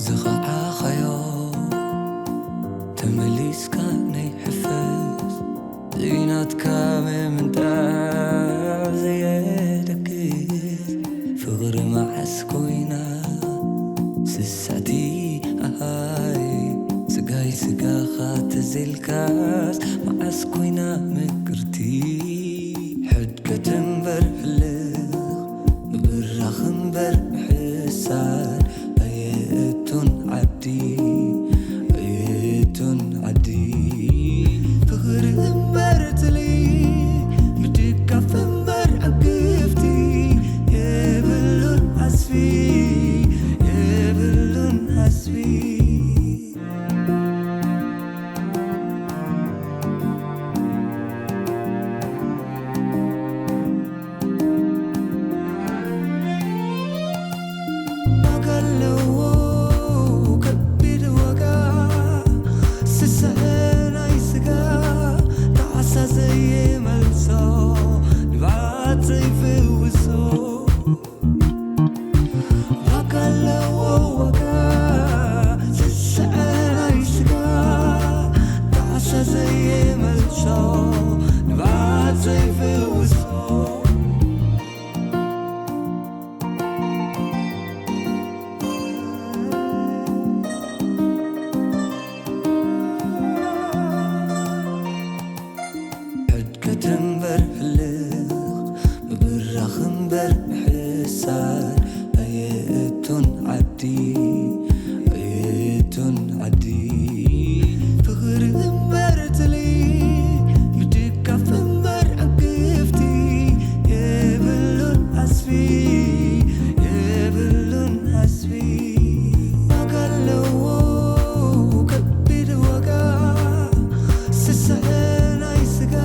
ዝኸዓኻዮ ተመሊስካ ናይ ሕፈስ ዘይናትካ ምምንጣር ዘየደግስ ፍቕሪ መዓስ ኮይና ስስዕቲ ኣሃይ ስጋይ ስጋኻ ተዘልካስ መዓስ ኮይና ምቅርቲ ሕድገት እምበር ህልኽ ምብራኽ እምበር ምሕሳር ኣየእቱን ዓዲ ኣየእቱን ዓዲ ፍቕሪ እምበር ትሊ ምድጋፍ እምበር ዕግፍቲ የብሉን ዓስቢ የብሉን ዓስቢ ዋጋ ኣለዎ ከቢድ ዋጋ ስስዐ ናይ ስጋ ጣዕሳ ዘይመልሶ ንብዓት ዘይፍውሶ ዋጋ ኣለዎ ዋጋ ስስዐ ናይ ስጋ ጣዕሳ ዘይመልሶ ንብዓት ዘይፍውሶ ሕድገት እምበር ህልኽ ምብራኽ እምበር ምሕሳር ኣየእቱን ዓዲ ኣየእቱን ዓዲ ፍቕሪ እምበር ትሊ ምድጋፍ እምበር ዕግፍቲ የብሉን ዓስቢ የብሉን ዓስቢ ዋጋ ኣለዎ ከቢድ ዋጋ ስስዐ ናይ ስጋ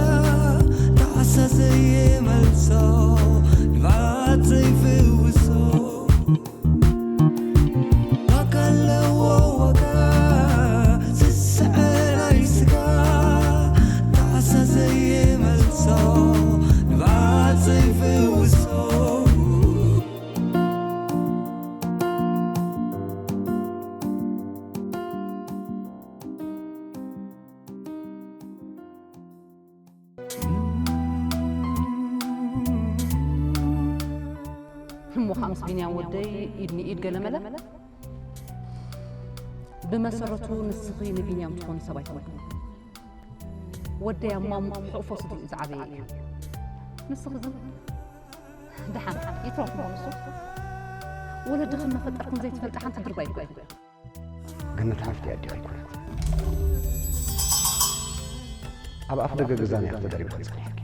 ጣዕሳ ዘይመልሶ ንብዓት ዘይፍውሶ ዋጋ ኣለዎ ዋጋ ስስዐ ናይ ስጋ ጣዕሳ ዘይመልሶ ንብዓት ዘይፍውሶ እሞ ከዓ ምስ ቢንያም ወደይ ኢድ ንኢድ ገለመለ። ብመሰረቱ ንስኺ ንቢንያም ትኾኒ ሰብ ኣይኮንኩ። ወደይ ኣብ ማሙ ሕቕፎ ስድሪኡ ዝዓበየ እዩ። ንስኺ ግን ደሓን ይትረፍ እሞ ንሱ። ወለድኽን መፈጠርክን ዘይትፈልጢ ሓንቲ ድርባይ እኮ ኢኺ። ገነት ሓፍቲ ኣዴኻ ኣይኮነት። ኣብ ኣፍ ደገ ገዛና እያ ተደሪብካ ጸኒሕኪ።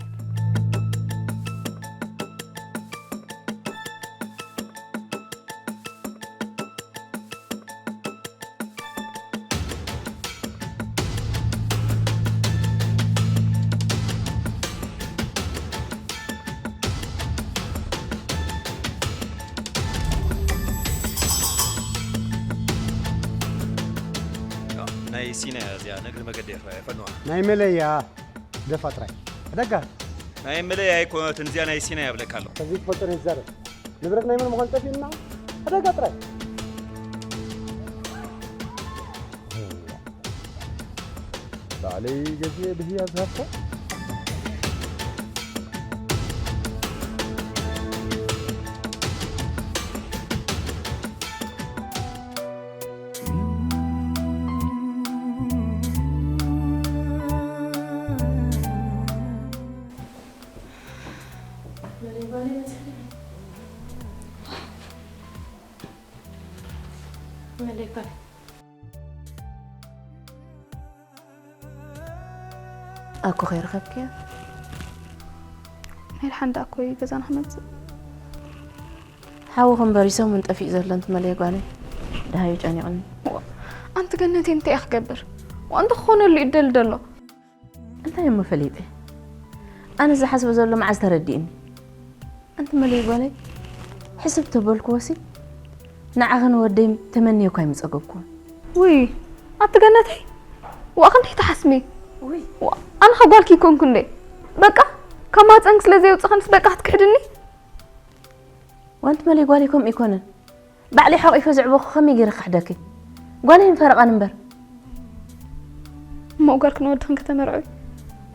ናይ ሲና እያ እዚኣ ነግሪ መገዲ ኤርትራ እያ ፈንዋ ናይ መለያ ደፋ ጥራይ ዕደጋ ናይ መለያ ኣይኮነትን እዚኣ ናይ ሲና እያ ብለካ ኣለኹ ከዚ ትፈልጦ ናይ ዝዛረብ ንብረት ናይ መን ምዃን ጠፊኡና ዕደጋ ጥራይ ባዕለይ ገዚኤ ብህያብ ዝሃብካ ኣኮ ከይረኸብክያ ናይ ደሓን ደኣ እኮ እዩ ገዛና ክመፅእ ሓዊ ክንበሪ ሰሙን ጠፊእ ዘሎ እንትመለየ ጓለይ ደሃዩ ጨኒቕኒ ኣንቲ ገነተይ እንታይ እያ ክገብር ዋንተ ክኾነሉ ይደል ደሎ እንታይ እሞ ፈሊጠ ኣነ ዝሓስቦ ዘሎ መዓዝ ተረዲእኒ ኣንቲ መለይ ጓለይ፣ ሕስብ ተበልክዎሲ ንዓኽን ወደይ ተመንየኳ ኣይምጸገብኩን። ውይ ኣቲ ገነተይ፣ ዋእ ክንደይ ትሓስሚ። ውይ። ዋእ፣ ኣነ ኸ ጓልኪ ይኮንኩ እንዴ? በቃ ካብ ማህፀንኪ ስለ ዘየውፅኸንስ በቃ ክትክሕድኒ? ዋንቲ መለይ ጓለይ ከምኡ ይኮነን። ባዕለይ ሓቂፈ ዘዕበኹ ከመይ ገይረ ክሕደኪ? ጓለይን ፈረቓን እምበር። እሞ ጓልክን ወድኽን ከተመርዕዊ?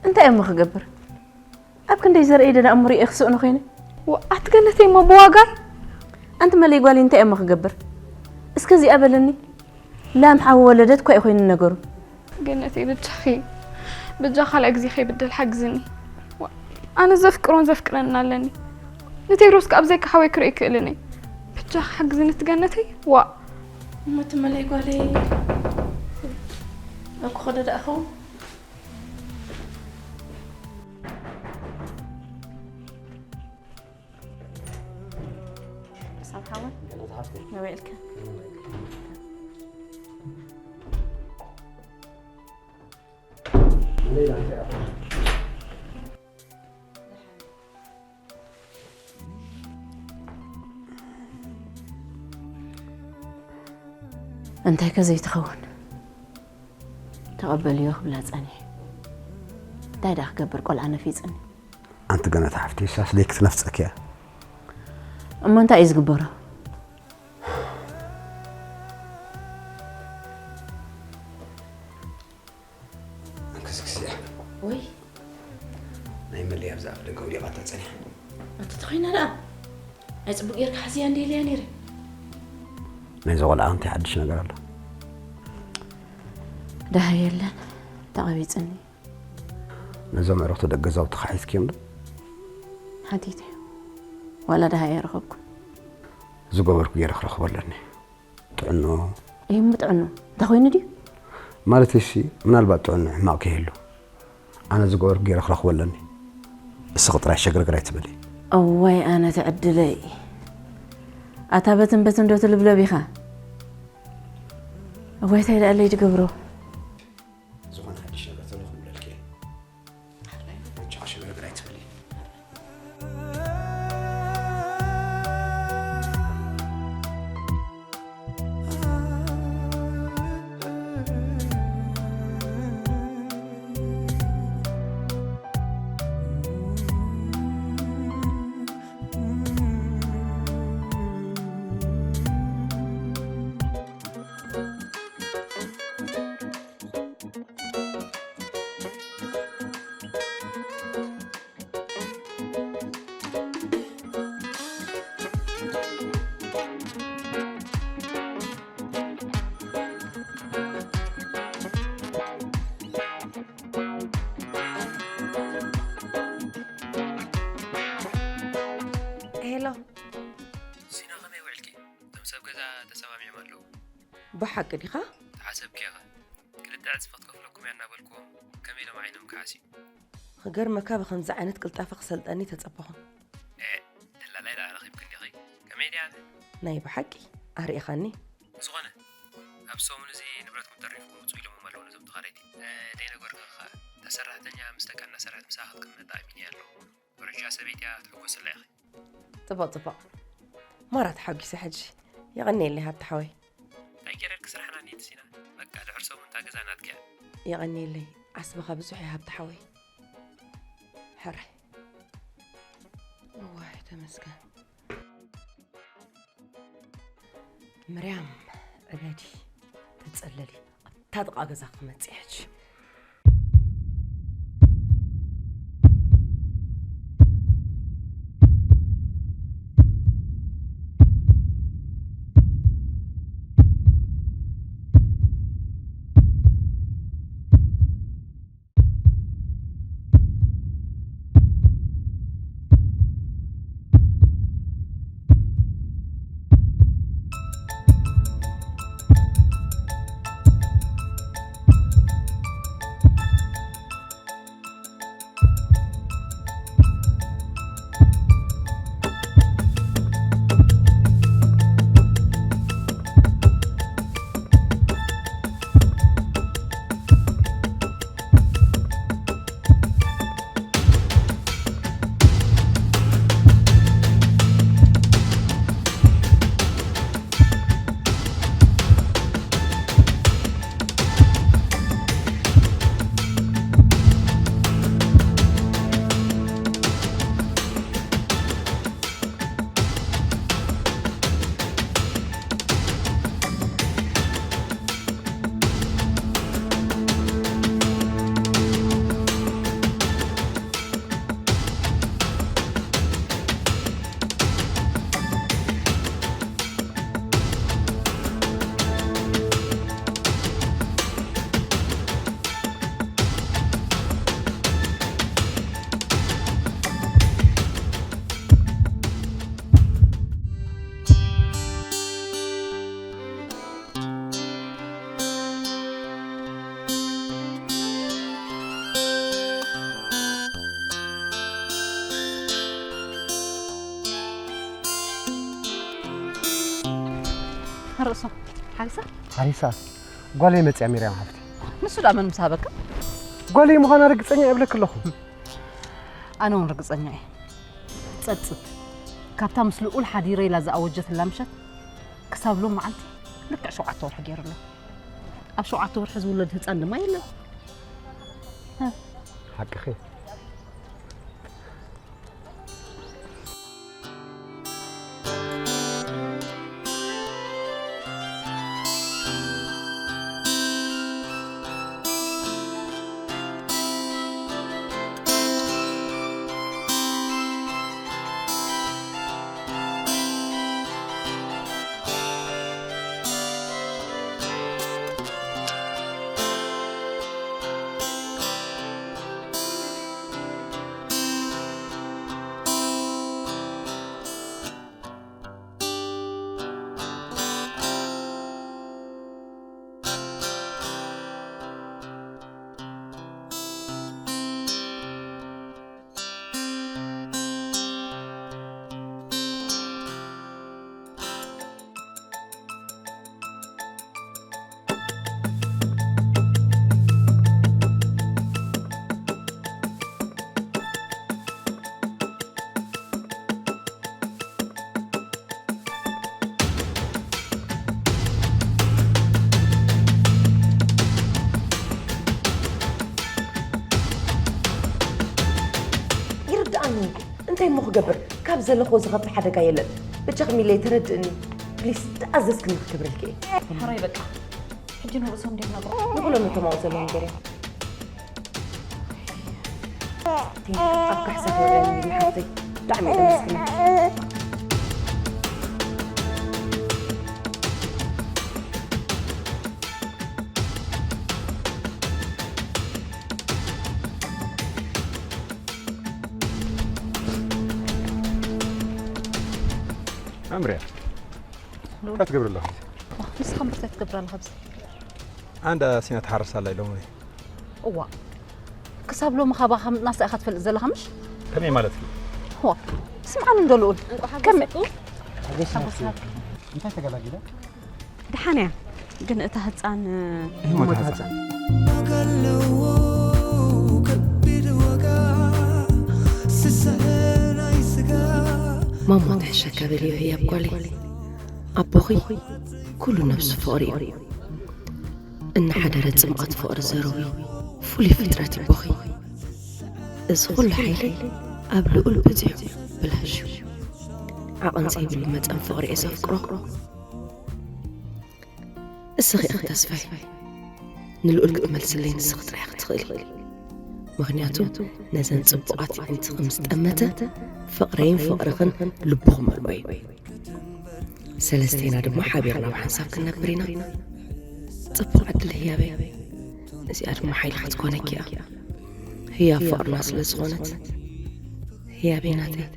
እንታይ እሞ ክገብር? ኣብ ክንደይ ዘርእይ ደዳ እምሪኦ ክስእኑ ኮይነ። ኣቲ ገነተይ እሞ ብዋጋይ? ኣንቲ መለይ ጓለይ እንታይ እሞ ክገብር? እስከ እዚኣ በለኒ። ላም ሓዊ ወለደት እኳ እዩ ኮይኑ ነገሩ። ገነተይ ብጃኺ፣ ብጃ ካልኣይ ግዜ ከይብደል ሓግዝኒ። ዋ፣ ኣነ ዘፍቅሮን ዘፍቅረን ኣለኒ። ንቴድሮስ ከኣ ብዘይካ ሓወይ ክርኢ ክእልን እየ። ብጃኺ ሓግዝኒ እቲ ገነተይ። ዋ። እሞ እቲ መለይ ጓለይ ኣብ ክኸዶ ደኣ ኸውን? ሳብ ሓወይ። ገነት ሓፍተይ። መበልከ? እንታይ ከ ዘይትኸውን? ተቐበልዮ ክብላ ጸኒሐ። እንታይ ደኣ ክገብር፣ ቆልዓ ነፊጽኒ። ኣንቲ ገነት ሓፍተይ፣ ሳስ ደይ ክትነፍጸኪ እያ። እሞ እንታይ እዩ ዝግበሮ? ክስክስ እያ። ወይ? ናይ መለይ ኣብዛ ኣፍ ደገ ውዲቓታ ጸኒሓ። ኣንቲ ተኾይና ደኣ? ናይ ጽቡቕ ጌርካ ሓዝያ እንደ ኢለያ ነይረ። ናይዚ ቆልዓ እንታይ ሓድሽ ነገር ኣሎ? ደሃ የለን፣ ተቐቢጽኒ። ነዞም ዕሩኽቲ ደገ ገዛውትኻ ሒዝክዮም ዶ? ሓቲተ። ዋላ ደሃ ኣይረኸብኩን። ዝገበርኩ ገይረ ክረኽቦ ኣለኒ። ጥዕኖ። እይ፣ እሞ ጥዕኖ እንታይ ኮይኑ ድዩ? ማለተይሲ፣ ምናልባት ጥዕኖ ሕማቕ ከይህሉ። ኣነ ዝገበርኩ ገይረ ክረኽቦ ኣለኒ። እስኺ ጥራይ ሸግረግር ኣይትበሊ። እዋይ፣ ኣነ ትዕድለይ። ኣታ በትን በትን ዶ ትልብለብ ኢኻ? እዋይ፣ እንታይ ደኣለይ ድገብሮ? ዝኾነ ሓድሽ ነገር ተሎ ክብለልኪ እየ። ብቻ ሸግረግር ኣይትበሊ። ሄሎ። ሲና፣ ከመይ ውዕልኪ? እቶም ሰብ ገዛ ተሰማሚዖም ኣለዉ። ብሓቂ ዲኻ? ተሓሰብኪ ኢኻ። ክልተ ዕጽፊ ክትከፍለኩም እያ እናበልክዎም፣ ከመይ ኢሎም ዓይኖም ክሓስዩ? ክገርመካ፣ ብኸምዚ ዓይነት ቅልጣፈ ክሰልጠኒ ተጸበኹን። ኤ፣ ደላላይ ደኣ ረኺብኪ እንዲኺ። ከመይ ድያ? ናይ ብሓቂ ኣርኢኻኒ። ብዝኾነ፣ ኣብ ሰሙን እዚ ንብረትኩም ተሪፍኩም ውጹ ኢሎምዎም ኣለዉ ነዞም ተኻረይቲ። እ፣ ደይነገርኩኺ ኸኣ፣ እታ ሰራሕተኛ ምስ ደቃ እናሰርሐት ምሳኻ ክትቅመጥ ኣእሚነያ ኣለኹ። ወረጃ ሰበይትያ ክትሕጎስላ ኢኺ። ጽቡቕ፣ ጽቡቕ። ማራ ተሓጒሰ ሕጂ። የቐንየለይ ሃብቲ ሓወይ። እንታይ ገይረልኪ ስራሕና እንዴት ሲና? በቃ ድሕሪ ሰሙን እታ ገዛ ናትኪ እያ። የቐንየለይ። ዓስብኻ ብዙሕ እዩ ሃብቲ ሓወይ። ሕራይ። እዋይ ተመስገን። ምርያም፣ ዕበዲ፣ ተጸለሊ። ኣብታ ጥቓ ገዛ ክመጽእ ሕጂ። ርእሶ ሓሪሳ? ሓሪሳ ጓለይ መፅያ ሚርያም ሓፍቲ። ንሱ ደኣ መን ምስ ሃበካ? ጓለይ ምዃና ርግፀኛ እየ እብለኪ ኣለኹ። ኣነ እውን ርግፀኛ እየ። ጸብጽብ። ካብታ ምስ ልኡል ሓዲረ ኢላ ዝኣወጀትላ ምሸት ክሳብ ሎም መዓልቲ ልክዕ ሸውዓተ ወርሒ ገይሩ ኣሎ። ኣብ ሸውዓተ ወርሒ ዝውለድ ህፃን ድማ የለን። ሓቅኺ። ይርድኣኒ። እንታይ እሞ ክገብር? ካብ ዘለኽዎ ዝኸፍእ ሓደጋ የለን። በጃኺ ሚለይ ተረድእኒ ፕሊስ፣ ተኣዘዝክኒ ክገብረልኪ እየ። ሕራይ በቃ። ሕጂ ንርእሶም ድየ ክነግሮ? ንኹሎም እቶም ኣብኡ ዘለዉ ንገርዮም። ኣብ ካሕሳ ክወደኒ ሓፍተይ ብጣዕሚ እየ ደመስግነኪ። ኣምርያ እንታይ ትገብሪ ኣለኺ? ንስኻ እንታይ ትገብር ኣለኻ ኣብዚ? ኣንዳ ሲና ትሓርስ ኣላ ኢሎምኒ። እዋ ክሳብ ሎሚ ካባኻ ምጥናስ ኢኻ ትፈልጥ ዘለኻ ምሽ? ከመይ ማለት እዩ? ዋ ስምዓኒ እንዶ ልኡል ከመይ እንታይ ተገላጊለ? ደሓን እያ ግን እታ ህፃን ይሞት ህፃን ማማ ትሕሸካ በልዮ ህያብ ጓለይ ኣቦኺ ኩሉ ነብሱ ፍቕሪ እዩ እናሓደረ ፅምቐት ፍቕሪ ዘረዊ ፍሉይ ፍጥረት ይቦኺ እዚ ኩሉ ሓይሊ ኣብ ልኡል በዚሑ ብላሽ እዩ ዓቐን ዘይብሉ መጠን ፍቕሪ እየ ዘፍቅሮ እስኺ ኢኺ ተስፋይ ንልኡል ክትመልስለይ ንስኺ ጥራሕ ኢኺ ትኽእሊ ምኽንያቱ ነዘን ጽቡቓት ኣዒንቲ ከም ዝጠመተ ፍቕረይን ፍቕርኽን ልቡ ክመልኦ እዩ ሰለስቴና ድማ ሓቢርና ብሓንሳብ ክንነብር ኢና ጽቡቕ ዕድል ህያበይ እዚኣ ድማ ሓይሊ ክትኮነኪ እያ ህያብ ፍቕርና ስለ ዝኾነት ህያበይ ናተይ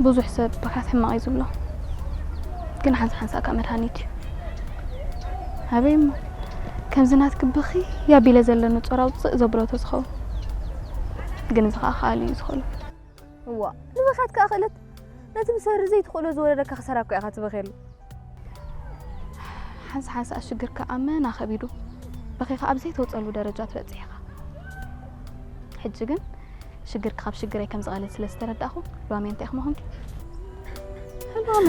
ብዙሕ ሰብ ብዙሓት ሕማቕ እዩ ዝብሎ ግን ሓንሳ ሓንሳ ከኣ መድሃኒት እዩ ኣበይ እሞ ከምዚ ናትኪ ብኽይ ኣቢለ ዘለኒ ጾር ኣውፅእ ዘብሎ ተዝኸውን ግን እዚ ከኣ ክኣሊ እዩ ዝኽእሎ እዋ ንብኽያት ከኣ ክእለት ነቲ ብሰሪ ዘይትኽእሎ ዝወረደካ ክሳራ እኮ ኢኻ ትበኽየሉ ሓንሳ ሓንሳ ሽግርካ ኣመና ከቢዱ በኺኻ ኣብ ዘይተውፀሉ ደረጃ ትበፅሕ ኢኻ ሕጂ ግን ሽግርኪ ካብ ሽግረይ ከም ዝቐልል ስለ ዝተረዳእኹ ሎሚ እንታይ ክመኹንኪ ሎሚ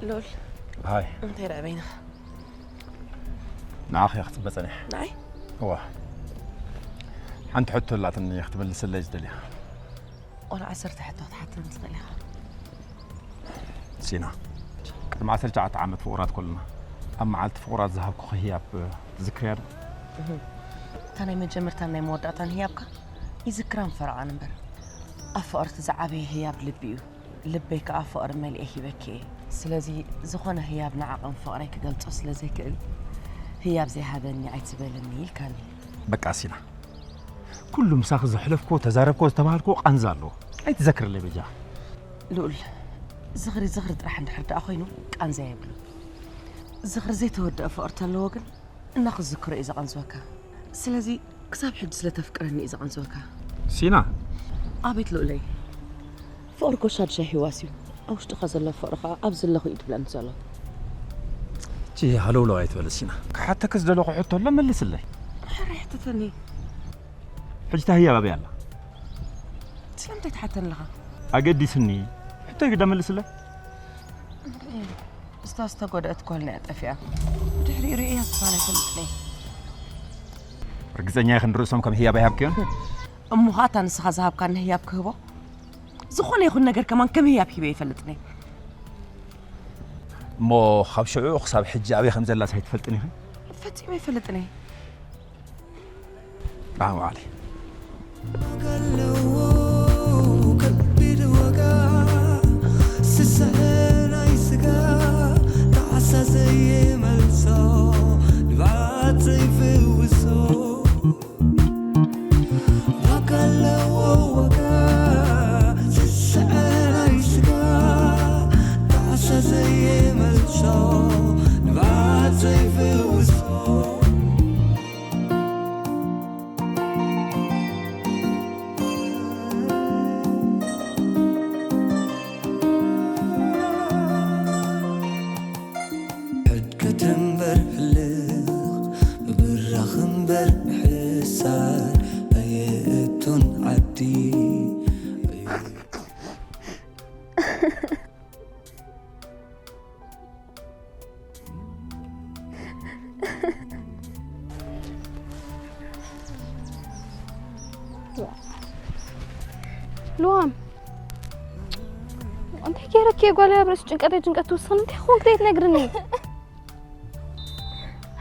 ሉል፣ ሃይ። እንታይ ደኣ በይንኻ? ንዓኺ እየ ክጽበ ጸኒሐ። ንዓይ? እዋ። ሓንቲ ሕቶ ኣላትኒ ክትምልስለይ ዝደልያ። ቆልዓ ዓሰርተ ሕቶ ክትሓተኒ ትኽእል ኢኻ። ሲና፣ ቅድሚ ዓሰርተ ትሽዓተ ዓመት ፍቑራት ኮለና፣ ኣብ መዓልቲ ፍቑራት ዝሃብኩኺ ህያብ ትዝክርያ ዶ? እህ። እታ ናይ መጀመርታን ናይ መወዳእታን ህያብካ ይዝክራን ፈርዖን እምበር፣ ኣብ ፍቕርቲ ዝዓበየ ህያብ ልቢ እዩ። ልበይ ከኣ ፍቕሪ መሊኤ ሂበኪ እየ። ስለዚ፣ ዝኾነ ህያብ ንዓቐን ፍቕረይ ክገልጾ ስለ ዘይክእል፣ ህያብ ዘይሃበኒ ኣይትበለኒ ኢልካኒ። በቃ ሲና፣ ኩሉ ምሳኺ ዘሕለፍክዎ፣ ተዛረብክዎ፣ ዝተባሃልክዎ ቃንዛ ኣለዎ። ኣይትዘክርለይ በጃ። ልኡል፣ ዝኽሪ ዝኽሪ ጥራሕ እንድሕር ደኣ ኮይኑ ቃንዛ የብሉን። ዝኽሪ ዘይተወደአ ፍቕሪ ተለዎ ግን እናኽዝክሮ እዩ ዘቐንዝወካ። ስለዚ ክሳብ ሕጂ ስለ ተፍቅረኒ እዩ ዘቐንዝወካ። ሲና! ኣቤት ልኡለይ። ፍቕሪ ኮሻ ድሻ ሂዋስ እዩ። ኣብ ውሽጥኻ ዘሎ ፍቕሪ ኸኣ ኣብ ዘለኹ እዩ ድብለኒ ዘሎ። እቺ ሃለውለው ኣይትበል ሲና። ክሓተኪ ዝደለኹ ሕቶ ኣሎ መልስለይ። ሕራይ ሕተተኒ። ሕጂ እታ ህያብ ኣበይ ኣላ? ስለምንታይ ትሓተኒ ኣለኻ? ኣገዲስኒ። ሕቶይ ግዳ መልስለይ። እንድዒ፣ እታ ዝተጎድአት ጓልና እያ ጠፊኣ። ብድሕሪኡ ርእየያ ዝበሃል ኣይፈልጥን እየ። ርግጸኛ ኢኺ ንርእሶም ከም ህያብ ኣይሃብክዮን? እሞ ኸኣ እታ ንስኻ ዝሃብካኒ ህያብ ክህቦ? ዝኾነ ይኹን ነገር ከማን ከም ህያብ ሂበ ኣይፈልጥን እየ። እሞ ካብ ሽዑ ክሳብ ሕጂ ኣበይ ከም ዘላስ ኣይትፈልጥን ኢኺ? ፈጺመ ኣይፈልጥን እየ። ጣዕሚ ባዕለይ። ዋጋ ኣለዎ ከቢድ ዋጋ፣ ስስዐ ናይ ስጋ፣ ጣዕሳ ዘይመልሶ፣ ንብዓት ዘይፍውሶ። ዋጋ ኣለዎ ዋጋ፣ ስስዐ ናይ ስጋ፣ ጣዕሳ ዘይመልሶ፣ ንብዓት ዘይፍውሶ። ሕድገት እምበር ሕልኽ፣ ምብራኽ እምበር ምሕሳር፣ ኣየእቱን ዓዲ። ልዋም፣ እንታይ ገይረኪ እየ ጓለይ ኣብ ርእሲ ጭንቀተይ ጭንቀት ትውስኽኒ? እንታይ ክኾንክ ዘይትነግርኒ?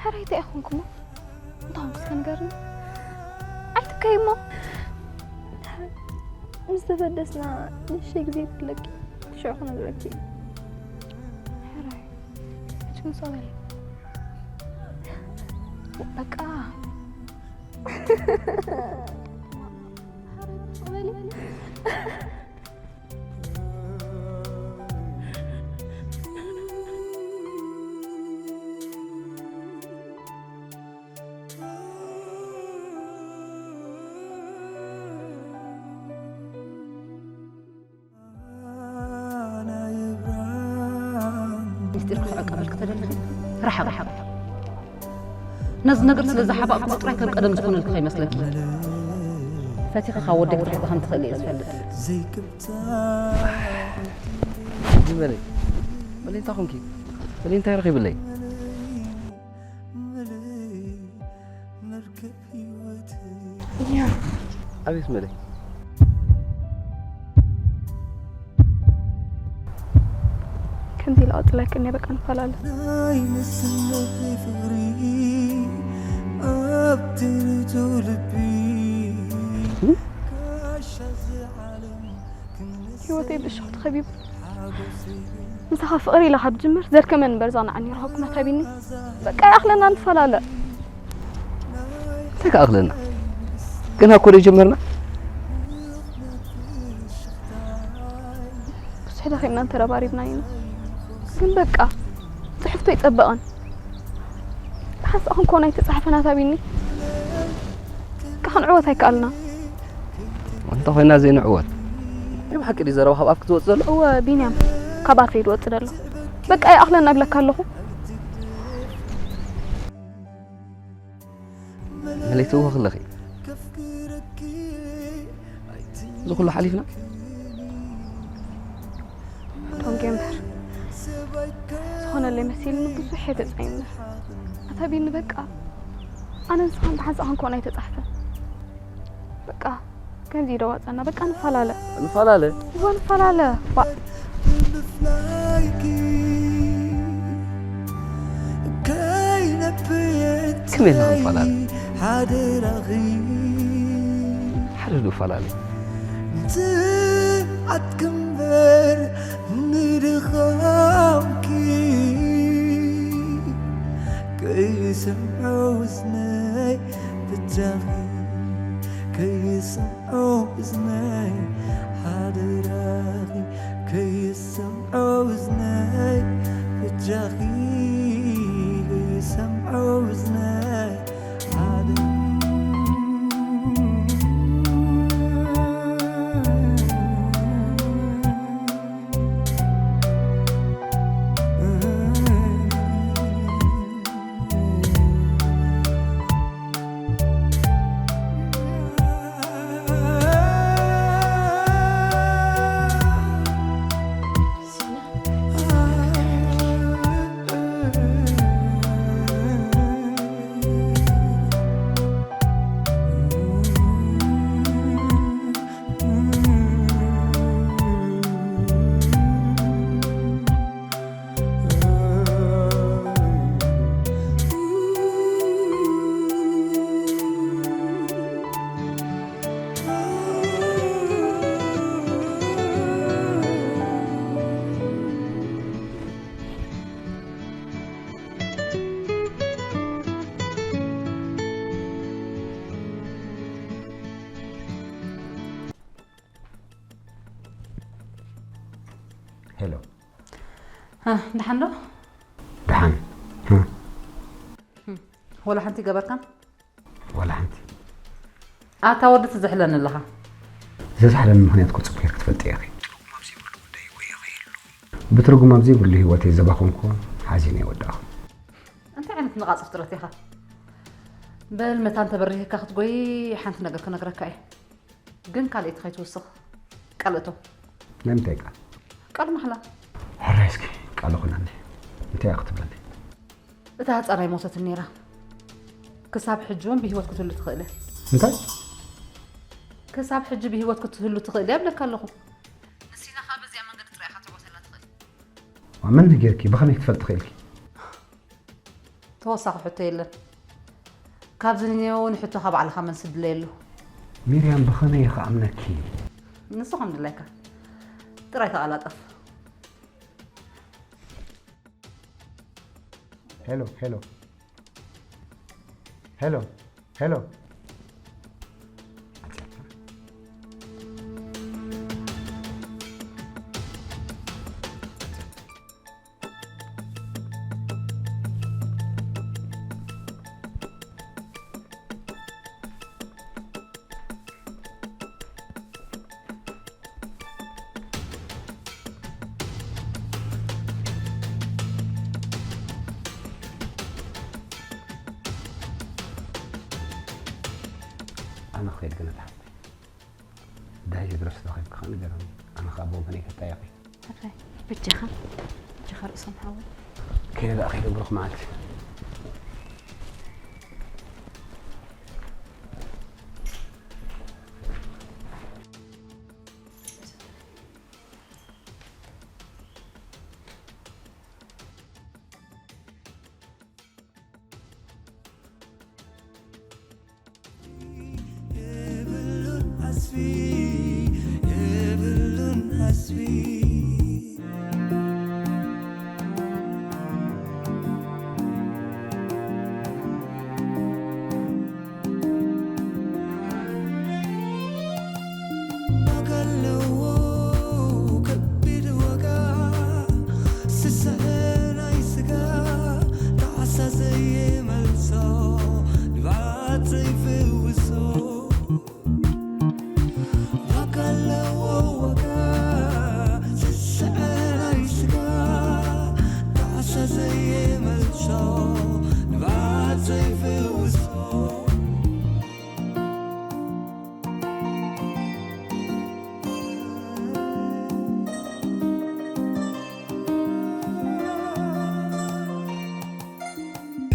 ሕራይ እንታይ ኢኹም ኩሞ? እንታይ ኾንኩ እስከ ንገርኒ? ኣይትከይ እሞ። ምስ ተበደስና ንእሽተይ ግዜ ክፍለኪ፣ ሽዑ ክነግረኪ። ሕራይ፣ ሕጂ ግን ሰው በሊ። በቃ። ምስጢር ክትዕቀብል ከተደሊ ርሓቕ። ነዚ ነገር ስለ ዝሓባእክዎ ጥራይ ከም ቀደም ዝኾነልኪ ከይመስለኪ። ፈቲኺ ካብ ወደይ ክትርሕቂ ከም ትኽእሊ እየ ዝፈልጥ። ሕጂ በለይ፣ በለይ እንታይ ኾንኪ? በለይ እንታይ ረኺብለይ? ኣቤት መለይ። ከምዚ ኢለ ቀጽለክን እየ፣ በቃ ንፈላለ። ናይ ንስነት ፍቕሪ ኣብቲ ርቱዕ ልቢ። ህይወተይ ብእሾኽ ተኸቢቡ። ምሳኻ ፍቕሪ ኢለ ካብ ዝጅምር ዘርከመኒ እምበር ዘቕንዓኒ ረኸብኩ። ኣታ ቢኒ፣ በቃ ይኣኽለና፣ ንፈላለ። እንታይ ክኣኽለና? ገና እኮ ዘይጀመርና። ብዙሕ ደኺምናን ተረባሪብናን ኢና። ግን በቃ፣ ጽሑፍቶ ኣይጸበቐን። ብሓንሳእ ክንኮን ኣይተጻሕፈን ኣታ ቢኒ። በቃ ክንዕወት ኣይከኣልና። እንተ ኮይና ዘይንዕወት። ናይ ብሓቂ ድዩ ዘረባ ካብ ኣፍኪ ዝወጽእ ዘሎ? እወ ቢንያም፣ ካብ ኣፈይ ዝወጽእ ዘሎ። በቃ ይኣኽለና እብለካ ኣለኹ። መለይትዎ ከለኺ እዚ ኩሉ ሓሊፍና። ዶንጌ እምበር ዝኾነለይ መሲልኒ ብዙሕ እየ ተጸይምና። ኣታ ቢኒ በቃ ኣነ ንስኻን ብሓንሳእ ክንኮን ኣይተጻሕፈን። በቃ ከምዚ ይደዋጸና በቃ ንፈላለ። ንፈላለ? እወ ንፈላለ። ባ- ከመይ ኢልና ክንፈላለ? ሓደ ዶ ፈላለ? ንትብዓትኪ እምበር ንድኻምኪ ከይሰምዖ እዝነይ በጃኺ፣ ከይሰምዖ እዝነይ ሓደራኺ፣ ከይሰምዖ እዝነይ በጃኺ፣ ከይሰምዖ እዝነይ ሓደራኺ። ሄሎ። እ፣ ደሓን ዶ? ደሓን። እ። ወላ ሓንቲ ገበርካን? ዋላ ሓንቲ። ኣታ ወዲ ትዝሕለኒ ኣለኻ። ዘዝሕለኒ ምኽንያት እኮ ጽቡቕ ጌርኪ ትፈልጢ ኢኺ። ብትርጉም ኣብ ዘይብሉ ህይወተይ ዘባኸንኩ ሓዚነ እየ ወዳእኹ። እንታይ ዓይነት ነቓጽ ፍጥረት ኢኻ? በል መታን ተበሪህካ ክትጎይ ሓንቲ ነገር ክነግረካ እየ። ግን ካልኣይቲ ከይትውስኽ ቃል እቶ። ናይ ምንታይ ቃል? ቃል ማሕላ። ሕራይ እስኪ ቃል ኹነኒ። እንታይ እያ ክትብለኒ? እታ ህጻን ኣይሞተትን ነይራ። ክሳብ ሕጂ እውን ብህይወት ክትህሉ ትኽእል እያ። እንታይ? ክሳብ ሕጂ ብህይወት ክትህሉ ትኽእል እያ እብለካ ኣለኹ። ንሲና ኸኣ በዚኣ መንገዲ ጥራይ ኢኻ ትዕወተላ ትኽእል። ዋ፣ መን ነጊርኪ? ብኸመይ ክትፈልጢ ኽኢልኪ? ተወሳኺ ሕቶ የለን። ካብዚ ንኔው ንሕቶኻ ባዕልኻ መልሲ ድለየሉ። ሚርያም፣ ብኸመይ እየ ክኣምነኪ? ንሱ ከም ድላይካ። ጥራይ ተቐላጠፍ። ሄሎ፣ ሄሎ። ሄሎ፣ ሄሎ። ኣነ ክኸይድ ግን ኣታ ሓፍተይ። ዳይ ድረስ ረኺብካ ንገረኒ። ኣነ ኸኣ ብወገነይ ክጠየቕ እየ። ሕራይ፣ በጃኻ፣ በጃኻ ርእሶም ሓወይ። ከይደ ደኣ ከይደ ብሩኽ መዓልቲ። የብሉን ዓስቢ፣ የብሉን ዓስቢ። ኣለዎ ዋጋ ዝስዕር ናይ ስጋ ጣዕሳ ዘይመልሶ ንብዓት ዘይፍውሶ።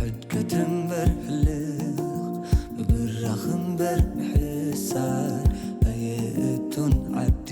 ሕድገት እምበር ሕልኽ ምብራኽ እምበር ምሕሳር ኣየእቱን ዓዲ።